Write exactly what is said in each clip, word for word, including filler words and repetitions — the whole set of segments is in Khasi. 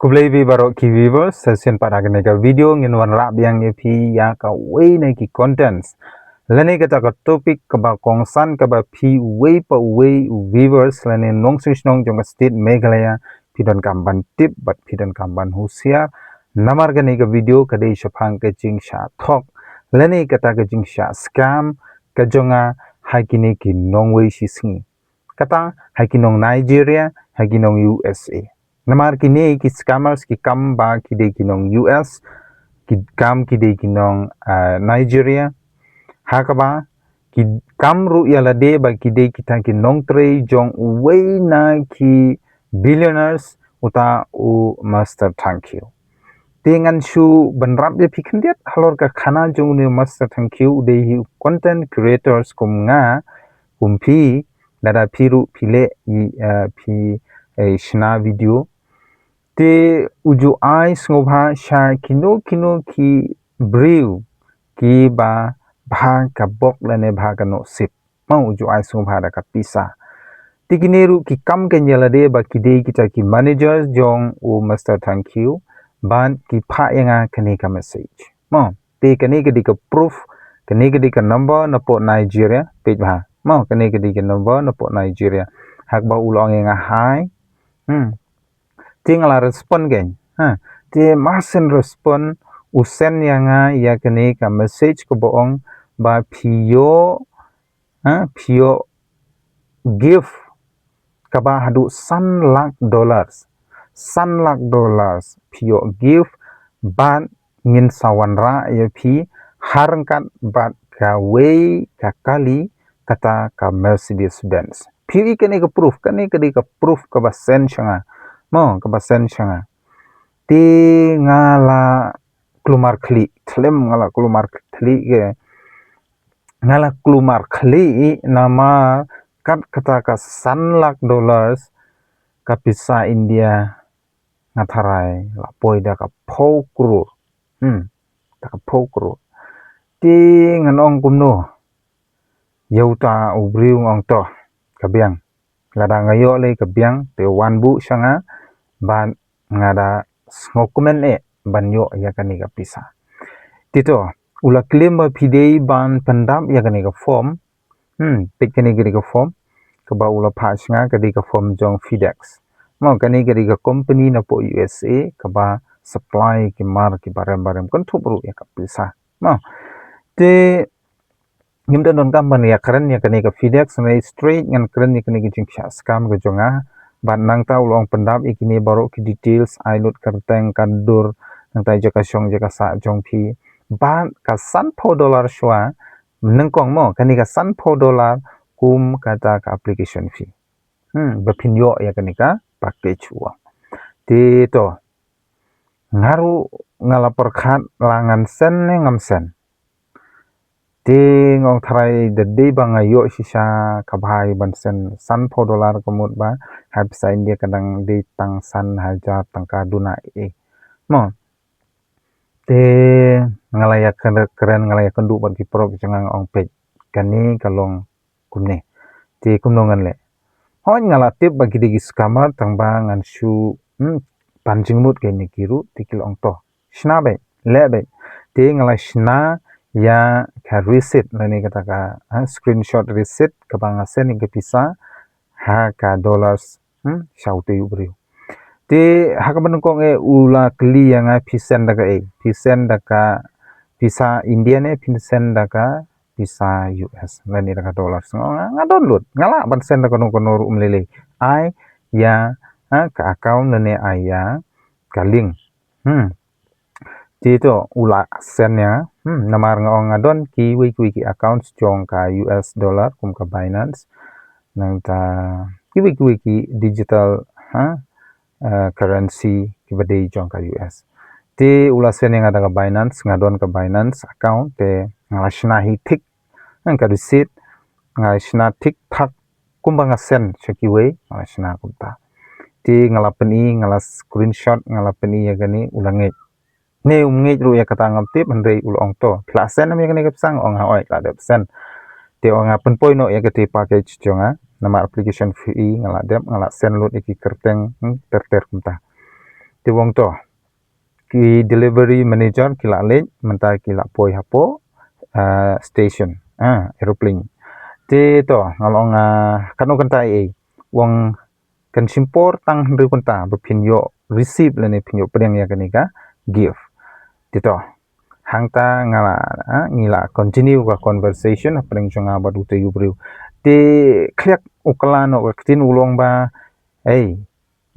Khublei phi baroh ki viewers, sa shisien pat ha kane ka video ngin wanrah biang ïa phi ïa kawei na ki contents lane kata ka topic kaba kongsan kaba phi uwei pa uwei u viewers lane nongshong shnong jong ka state Meghalaya phi donkam ban tip bad phi donkam ban husiar. Namar kane ka video ka dei shaphang ka jingshah thok lane kata ka jingshah scam ka jong nga ha kine ki nongwei shi sngi. Kata ha ki nong Nigeria, ha ki nong U S A. Namar kine ki scammers ki kam ba ki dei ki nong U S, ki kam ki dei ki nong, ah, Nigeria. Ha kaba ki kam ruh ïa lade ba ki dei kita ki nongtrei jong uwei na ki billionaires, uta u Mister Thangkhiew. Te ngan shu bynrap ïa phi khyndiat halor ka khana jong une u Mister Thangkhiew, u dei hi u content creators kum nga, kum phi, lada phi ruh phi leh, i, eh, phi, eh, shna video. Te u ju ai sngewbha sha kino kino ki briew kiba bha ka bok lane bha ka nusip. Mo, u ju ai sngewbha da ka pisa. Te kine ruh ki kam kane ïa lade ba ki dei kita ki manager jong u Mister Thangkhiew, bad ki phah ïa nga kane ka message. Mo, te kane ka dei ka proof, kane ka dei ka number napoh Nigeria, peit bha. Mo, kane ka dei ka number napoh Nigeria. Ha kaba u la ong ïa nga hi. Hmm. Te nga la respond kane. Ha. Te mar shen respond, u send ïa nga ïa kane ka message kaba ong ba phi ïoh, ha, phi ïoh gift kaba haduh san lak dollars. San lak dollars phi ïoh gift bad ngin sa wanrah ïa phi ha ryngkat bad kawei ka kali kata ka Mercedes Benz. Phi ïohi kane ka proof, kane ka dei ka proof kaba send sha nga. Mo, kaba send sha nga. Te nga la kulmar khlieh, khlem nga la kulmar khlieh ke. Nga la kulmar khlieh namar kat kata ka san lak dollars ka pisa India nga tharai la poi da ka phew klur. Hmm, da ka phew klur. Te ngan ong kumno. Ïa uta u briew nga ong to, ka biang. Lada nga ïoh lei ka biang, te wan buh sha nga, bad nga da sngewkmen eh ban ïoh ïa kane ka pisa. Te to, u la kylli ba phi dei ban pyndap ïa kane ka form. Hmm, peit kane ka dei ka form kaba u la phah sha nga, ka dei ka form jong FedEx. Mo, kane ka dei ka company napoh U S A kaba supply ki mar kiba rem ba rem, kynthup ruh ïa ka pisa. Mo. Te ngim donkam ban ïa kren ïa kane ka FedEx, ngan straight ngan kren ïa kane ka jingshah scam ka jong nga. Bad nangta u la ong pyndap ïa kine baroh ki details, ai lut kyrteng, ka dur, nangta jaka shong jaka sah jong phi. Bad ka san phew dollar shuwa, nyngkong mo, kane ka san phew dollar kum kata ka application fee. Hmm, ba phin ïoh ïa kane ka package u ong. Te to, nga ruh nga la pyrkhat la ngan send ne ngam send. Te nga ong tharai da dei ba nga ïoh shisha ka bha ïa ban send san phew dollar ka mut ba ha pisa India ka dang dei tang san hajar tyngka duna eh. Mo. Te nga la ïa kren, kren, nga la ïa kynduh bad ki paralok jong nga, nga ong peit kane ka long kumne. Te kumno ngan leh. Hooid nga la tip ba ki dei ki scammer tang ba ngan shu, hmm, pan jingmut kane ki ruh, te ki la ong to. Shna beit, leh beit. Te nga la shna ïa ka receipt lane kata ka, ha, screenshot receipt kaba nga send ïa ka pisa ha ka dollars, hmm, sha uta u briew. Te ha kaba nyngkong eh u la kylli ïa nga phi send da kaei, phi send da ka pisa India ne phi send da ka pisa U S lane da ka dollars. Nga, nga don lut, nga lah ban send da kano kano ruh ym lei lei. Ai ïa, ha, ka account lane ai ïa ka link. Hmm. Te to u la send ïa nga, hmm, namar nga ong nga don kiwei kiwei ki accounts jong ka U S dollar kum ka Binance. Nangta kiwei kiwei ki digital, ha, eh, currency kiba dei jong ka U S. Te u la send ïa nga da ka Binance, nga don ka Binance account, te nga la shna hi thik, nang ka receipt, nga la shna thik thak, kumba nga send sha kiwei, nga la shna kumta. Te nga la pyni, nga la screenshot, nga la pyni ïa kane, u la ngeit. Ne um ngeit ruh ïa kata ngam tip, hynrei u la ong to. Phi la send ne em ïa kane ka pisa, nga ong hooid la dep send. Te u ong nga pynpoi noh ïa kata package jong nga, namar application fee nga la dep, nga la send lut ïa ki kyrteng, hmm, ter ter kumta. Te u ong to, ki delivery manager ki la leit, mynta ki la poi hapoh, ah, station, ah, aeroplane. Te to, nga la ong, ah, kano kynta ei ei. U ong kan shim por tang hynriew kynta ba phin ïoh receive lane phin ïoh pdiang ïa kane ka gift. Te to, hangta nga la, ah, ngi la continue ka conversation hapdeng jong nga bad uta u briew. Te khliak u kylla noh ka ktien, u la ong ba, ei,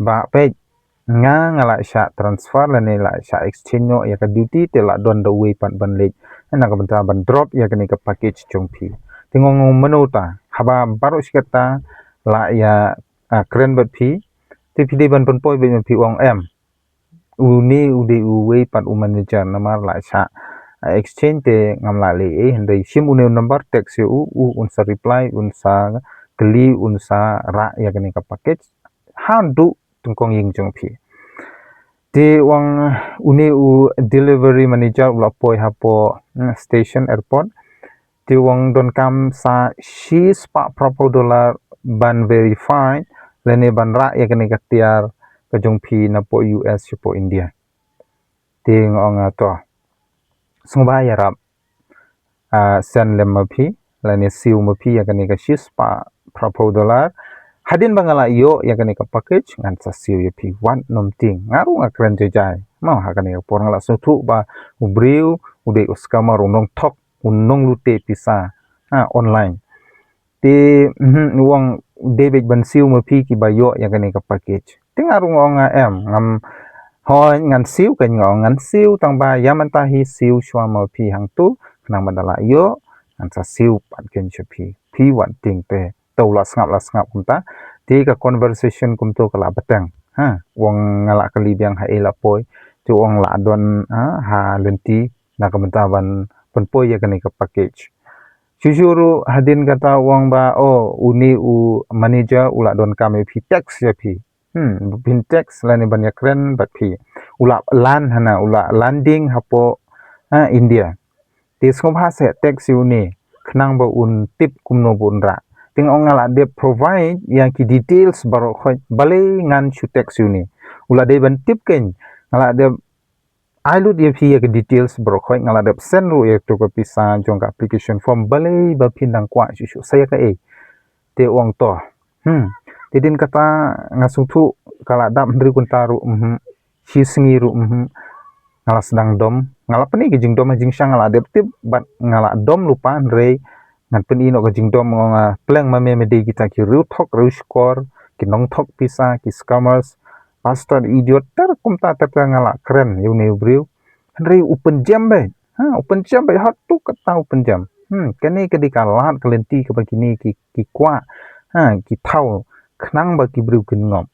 Bah, peit, nga, nga la shah transfer lane la shah exchange noh ïa ka duty, te la don da uwei pat ban leit na ka bynta ban drop ïa kane ka package jong phi. Te nga ong, mano ta? Haba baroh shi katta la ïa, ah, kren bad phi, te phi dei ban pynpoi beit ma phi? U ong, em, une u dei uwei pat u manager, namar la shah, ah, exchange te ngam lah leh ei. Hynrei shim une u number, text ïa u, u un sa reply, un sa kylli, un sa rah ïa kane ka package haduh tyngkong ïing jong phi. Te u ong, une u delivery manager u la poi hapoh, mm, station, airport. Te u ong donkam sa shispah phraphew dollar ban verify lane ban rah ïa kane ka tiar ka jong phi napoh U S shapoh India. Te nga ong, ah, to, sngewbha ïarap, ah, send lem ma phi lane siew ma phi ïa kane ka shispah phraphew dollar. Hadien ba nga la ïoh ïa kane ka package, ngan sa siew ïa phi, wat nym tieng. Nga ruh nga kren jai jai. Mo, ha kane ka por nga la sngewthuh ba u briew u dei u scammer, u nongthok, u nonglute pisa, ha, online. Te, mhm, u ong dei beit ban siew ma phi kiba ïoh ïa kane ka package. Te nga ruh nga ong, ah, em, ngam, hooid, ngan siew, kan, nga ong ngan siew, tang ba ïa mynta hi siew shuwa ma phi hangto, khnang ba da la ïoh ngan sa siew pat kan sha phi. Phi wat tieng te. To u la sngap, la sngap kumta. Te ka conversation kumto ka la bteng. Ha, u ong nga la kylli biang ha ei la poi. Te u ong la don, ha, ha lynti na ka bynta ban pynpoi ïa kane ka package. Shuh shuh ruh hadien kata u ong ba, oh, une u manager u la donkam ïa phi, text ïa phi. Hmm, phin text lane ban ïakren bad phi. U la land hana, u la landing hapoh, ha, India. Te sngewbha seh text ïa une, khnang ba un tip kumno ba un rah. Te nga ong nga la dep provide ïa ki details baroh khoit, balei ngan shu text ïa une. U la dei ban tip kein, nga la dep ai lut ïa phi ïa ki details baroh khoit, nga la dep send ruh ïa kato ka pisa jong ka application form, balei ba phin dang kwah shuh shuh, sa ïa kaei. Te u ong to. Hmm. Te hadien kata nga sngewthuh ka la dap hynriew kynta ruh, mhm. Shi sngi ruh, mhm. Nga la sdang dom, nga la pyni ka jingdom ha jingshisha, nga la dep tip bad nga la dom lypa, hynrei ngan pyni noh ka jingdom, nga ong, ah, pleng ma me, me dei kita ki riewthok riewshkor, ki nongthok pisa, ki scammers, bastard, idiot, ter kumta ter ter nga la kren ïa une u briew. Hynrei u pynjem beit. Ha, u pynjem beit, haduh katta u pynjem. Hmm, kane ka dei ka lad ka lynti kaba kine ki, ki kwah, ha, ki thaw khnang ba ki briew kin ngop.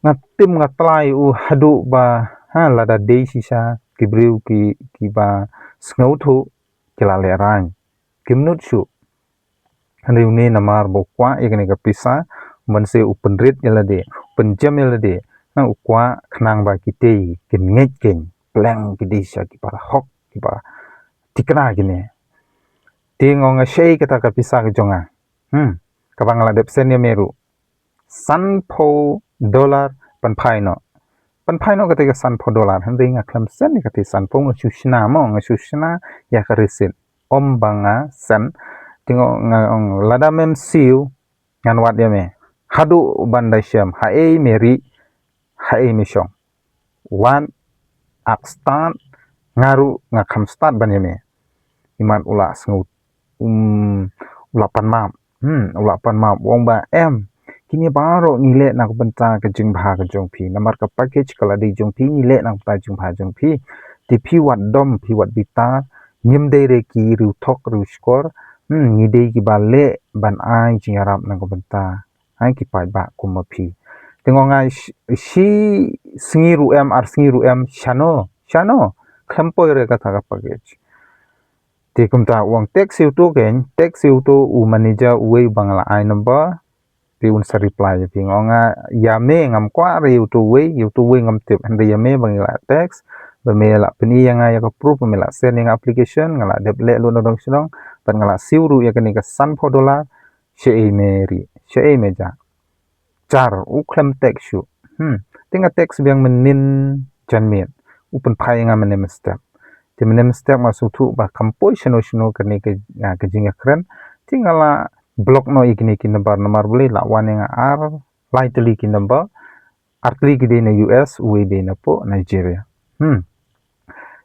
Nga tim nga tlai u haduh ba, ha, lada dei shisha ki briew ki, kiba sngewthuh ki la lehraiñ, kim nud shuh. Hynrei une namar ba u kwah ïa kane ka pisa, mynta u pynrit ïa lade, u pynjem ïa lade. Na u kwah khnang ba kitei kin ngeit kein, pleng ki dei shisha kiba hok, kiba thikna kine. Te nga ong, shaei kata ka pisa ka jong nga. Hmm, kaba nga la dep send ïa me ruh. Sanphew dollar, pynphai noh. Pynphai noh kata ka sanphew dollar, hynrei nga khlem send ïa kata sanphew, nga shu shna mo, nga shu shna ïa ka receipt. Ym ba nga send. Te nga ong, lada mem siew, ngan wad ïa me. Haduh ban da shem, haei me rieh, haei me shong. Wad, ak stad, nga ruh nga kham stad ban ïa me. Imat u la sngew, um, u la pan map. Hmm, u la pan map, u ong ba, em, kine baroh ngi leh na ka bynta ka jingbha ka jong phi. Namar ka package ka la dei jong phi, ngi leh na ka bynta jingbha jong phi. Te phi wat dom, phi wat bitar, ngim dei re ki riewthok riewshkor. Hmm, ngi dei kiba leh ban ai jingïarap na ka bynta, ha, ki paidbah kum ma phi. Te nga ong, nga shi, shi sngi ruh em, ar sngi ruh em, shano, shano, khlem poi re kata ka package. Te kumta u ong text ïa uto kein, text ïa uto u manager uwei uba nga la ai number. Te un sa reply ïa phi. Nga ong, ïa me ngam kwah re ïa uto uwei, ïa uto uwei ngam tip. Hynrei ïa me ba ngi la text, ba me la pyni ïa nga ïa ka proof, ba me la send ïa nga application, nga la dep leh lut na dong shnong, bad nga la siew ruh ïa kane ka sanphew dollar, shaei me rieh, shaei me jah. Jar, u khlem text shuh. Hmm. Te nga text biang mynnin janmiet, u pynphai ïa nga mynne mynstep. Te mynne mynstep nga sngewthuh ba kam poi shano shano kane ka, ah, ka jingïakren. Te nga la block noh ïa kine ki number, namar balei, la wan ïa nga ar lai tylli ki number, ar tylli ki dei na U S, uwei dei na poh Nigeria. Hmm.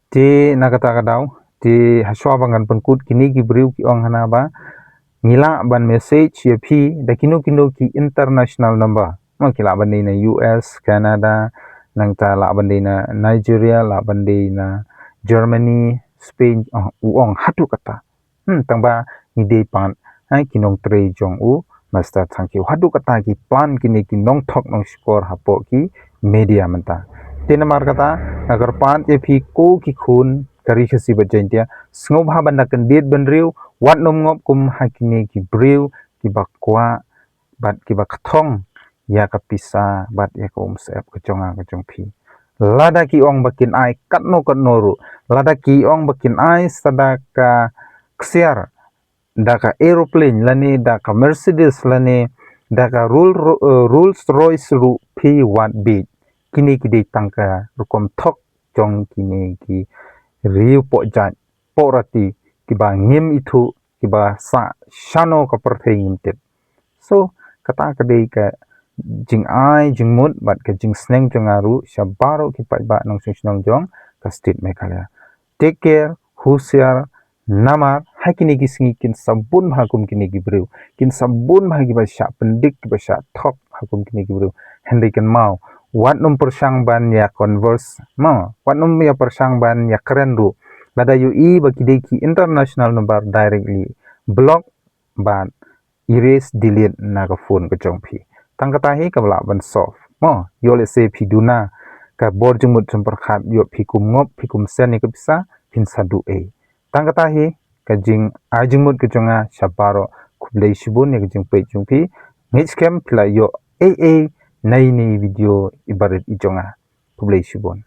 Te na kata ka daw, te hashwa ba ngan pynkut, kine ki briew ki ong hana ba ngi lah ban message ïa phi da kino kino ki international number. Mo, ki lah ban dei na U S, Canada, nangta lah ban dei na Nigeria, lah ban dei na Germany, Spain, oh, u ong haduh kata. Hmm, tang ba ngi dei pat, ha, ki nongtrei jong u Mister Thangkhiew. Haduh kata ki plan kine ki nongthok nongshukor hapoh ki media mynta. Te namar kata, nga kyrpad ïa phi ko ki khun ka Ri Khasi bad Jaiñtia, sngewbha ban da kyndit bynriew, wat nym ngop kum ha kine ki briew kiba kwah bad kiba kthong ïa ka pisa bad ïa ka umsyep ka jong nga ka jong phi. Lada ki ong ba kin ai katno katno ruh, lada ki ong ba kin ai sa da ka ksiar, da ka aeroplane, lane da ka Mercedes, lane da ka Roll-, eh, Rolls Royce ruh, phi wat bieit. Kine ki dei tang ka rukom thok jong kine ki riew poh jait, poh rati, kiba ngim ithuh, kiba sah shano ka pyrthei ngim tip. So, kata ka dei ka jingai jingmut bad ka jingsneng jong nga ruh sha baroh ki paidbah nongshong shnong jong ka state Meghalaya. Take care, husiar, namar ha kine ki sngi kin sa bun bha kum kine ki briew, kin sa bun bha kiba shah pyndik, kiba shah thok ha kum kine ki briew. Hynrei kynmaw, wat nym pyrshang ban ïa converse, mo, wat nym ïa pyrshang ban ïakren ruh. Lada ïohi ba ki dei ki international number, directly block bad erase, delete na ka phone ka jong phi. Tang kata hi kaba lah ban solve. Mo, ïoh lehse phi duna ka bor jingmut jingpyrkhat, ïoh phi kum ngop, phi kum send ïa ka pisa, phin sa duh ei. Tang kata hi ka jingai jingmut ka jong nga sha baroh. Khublei shibun ïa ka jingpeit jong phi. Ngeit skhem phi la ïoh ei ei na ine i video ibarit i jong nga. Khublei shibun.